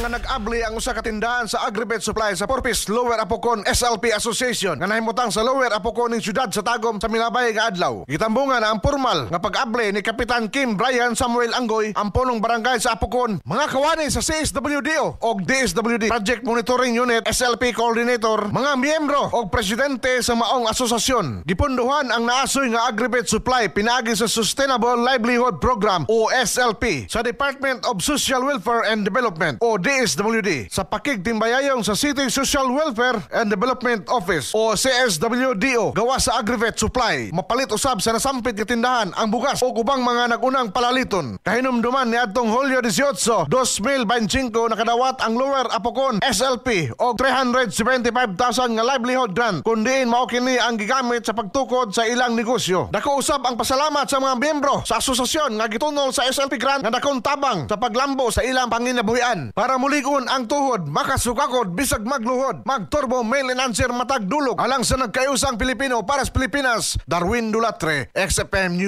nga nag-abli ang usa ka tindahan sa Agrivet Supply sa Purpose Lower Apokon SLP Association nga nahimutang sa Lower Apokon ning syudad sa Tagum sa milabay nga adlaw. Gitambungan ang formal nga pag-abli ni Kapitan Kim Brian Samuel Anggoy, ang punong barangay sa Apokon, mga kawani sa CSWDO og DSWD Project Monitoring Unit, SLP Coordinator, mga miyembro og presidente sa maong asosasyon. Gipondohan ang naasoy nga Agrivet Supply pinaagi sa Sustainable Livelihood Program o SLP sa Department of Social Welfare and Development o DSWD sa pakigtimbayayong sa City Social Welfare and Development Office o CSWDO. Gawa sa Agrivet Supply, mapalit usab sa nasampit nga tindahan ang bugas o ubang mga nagunang palaliton. Kahinumduman niadtong Hulyo 18, 2025, nakadawat ang Lower Apokon SLP og 375,000 nga livelihood grant kun diin mao kini ang gigamit sa pagtukod sa ilang negosyo. Dako usab ang pasalamat sa mga miyembro sa asosasyon nga gitunol sa SLP grant nga dakong tabang sa paglambo sa ilang panginabuhian. Para mulig-on ang tuhod, makasukakod bisag magluhod, mag-turbo male enhancer matag dulog. Alang sa nagkayusang Pilipino para sa Pilipinas, Darwin Dulatre, XFM News.